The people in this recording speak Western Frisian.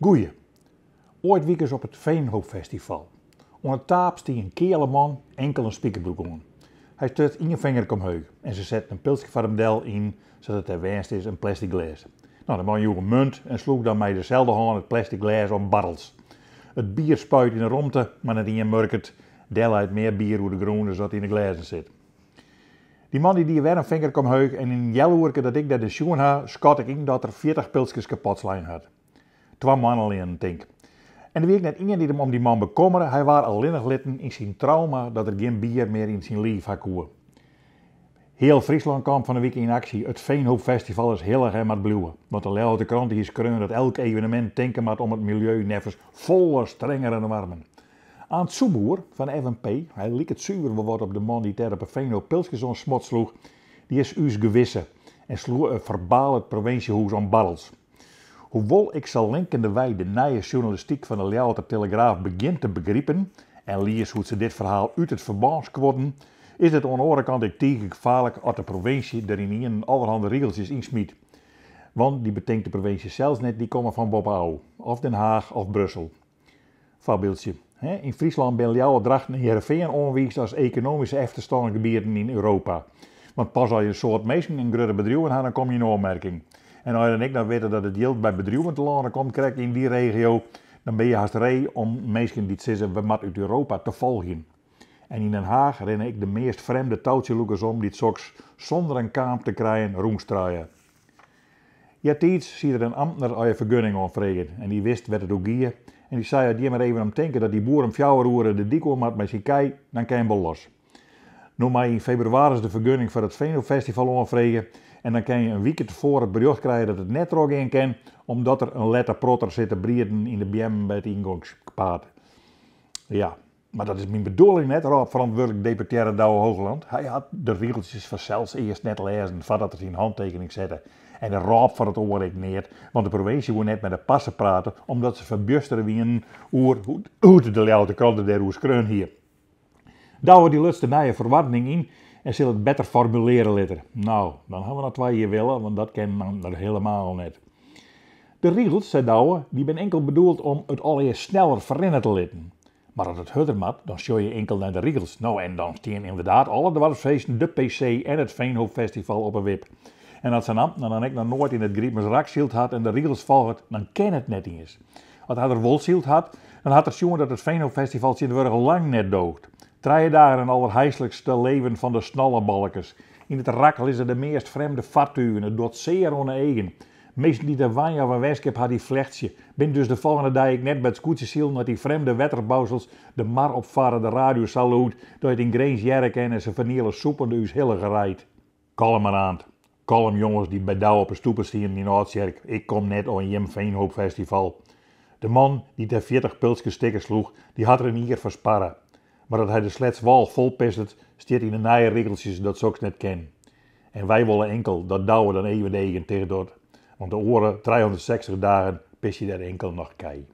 Goeie. Oait wie ik ris op it Veenhoopfestival. Oan 'e taap stie in keale man, inkel in spikerbroek oan. Hy stuts ien fingerke omheech en se setten in pilske foar him del yn, sa't it dêr wenst is, in plastic glês. No, de man joech in munt en sloech dan mei deselde hân it plastic glês oan barrels. It bier spuit yn 'e romte, mar net ien murk it. Dêr leit mear bier oer de grûn as dat yn 'e glêzen sit. Dy man dy die wer in fingerke omheech en yn in healoerke dat ik dêr dus sjoen ha, skat ik yn dat er 40 pilskes kapot slein hat. Twa moanneleanen, tink. En der wie ek net ien dy't him om dy man bekommere, hy waard allinnich litten yn syn trauma dat er gjin bier mear yn syn liif ha koe. Hiel Fryslân kaam fan 'e wike yn aksje, it Veenhoopfestival is hillich en moat bliuwe. Want de Ljouwerter Krante hie skreaun dat elk evenemint tinke moat om it miljeu neffens folle strengere noarmen. Aant Soepboer fan de FNP, hy liket suver wol wat op de man dy't dêr op 'e Veenhoop pilskes oan smot sloech, dy is ús gewisse en sloech ferbaal it provinsjehûs oan barrels. Hoewol ik sa linkendewei de nije sjoernalistyk fan de Ljouwerter Telegraaf begjin te begripen en lies hoe't se dit ferhaal út it ferbân skuorden, is it oan 'e oare kant ek tige gefaarlik at de provinsje der ynienen allerhande rigeltsjes ynsmyt. Want dy betinkt de provinsje sels net, dy komme fan boppe ôf, of Den Haach of Brussel. Foarbyldsje, Yn Fryslân binne Ljouwert, Drachten en Hearrenfean oanwiisd as ekonomyske efterstângebieten yn Europa. Want pas as je in soad minsken en grutte bedriuwen ha, dan komme je yn oanmerking. En as je dan ek noch witte dat it jild by bedriuwen telâne komt, krekt yn dy regio, dan binne je hast ree om minsken dy't sizze we moatte út Europa te folgjen. En yn Den Haach rinne ek de meast frjemde toutsjelûkers om dy't soks sûnder in kaam te krijen rûnstruie. Eartiids siet der in amtner as je fergunning oanfregen en dy wist wêr't it oer gie en dy sei as jim der even om tinke dat dy boer om fjouwer oere de dyk oer moat mei syn kij, dan kin wol los. No mei je yn febrewaris de fergunning foar it Veenhoopfestival oanfreegje en dan kin je in wike tefoaren it berjocht krije dat it net trochgean kin omdat der in lette protter sit te brieden yn de beammen by it yngongspaad. Ja. Mar dat is myn bedoeling net, rôp ferantwurdlik deputearre Douwe Hoogland. Hy hat de rigeltsjes fansels earst net lêzen foardat er syn hantekening sette. En er rôp foar it oare ek neat, want de provinsje woe net mei de parse prate omdat se ferbjustere wienen oer hoe't de Ljouwerter Krante dêroer skreaun hie. Douwe dy luts de nije feroardening yn en sil it better formulearje litte. No, dan ha we noch twa jier wille, want dat kin dan helemaal net. De rigels, sei Douwe, dy binne inkeld bedoeld om it allegear sneller ferrinne te litten. Mar as it hurder moat, dan sjoch je inkeld nei de rigels. No en dan stean ynderdaad alle doarpsfeesten, de PC en it Veenhoopfestival op 'e wip. En as sa'n amtner dan ek noch noait yn it Gripersrak syld hat en de rigels folget, dan kin it net iens. As hy der wol syld hat, dan hat er sjoen dat it Veenhoopfestival tsjintwurdich lang net doocht. Trije dagen in alderheislikste leven fan de snollebalkes. Yn it rak lizze de meast frjemde fartugen, it docht sear oan 'e eagen. Minsken dy't in wanje of in wenskip ha dy flechtsje, binne dus de folgjende dei ek net by it skûtsjesilen as dy frjemde wetterbousels de mar opfarre, de radio sa lûd dat je it yn Grins hearre kinne en se ferniele sûpende ús hillige reid. Kalm mar Aant, kalm jonges dy't by Douwe op 'e stoepe stienen yn Aldtsjerk, ik kom net oan jim Veenhoopfestival. De man dy't dêr 40 pilskes stikken sloech, dy hat der in jier foar sparre. Mar dat hy de Sleatswâl fol pisset, stiet yn de nije rigeltsjes dat soks net kin. En wy wolle inkel dat Douwe dan even de eagen ticht docht, want de oare 360 dagen pisje der inkel noch kij.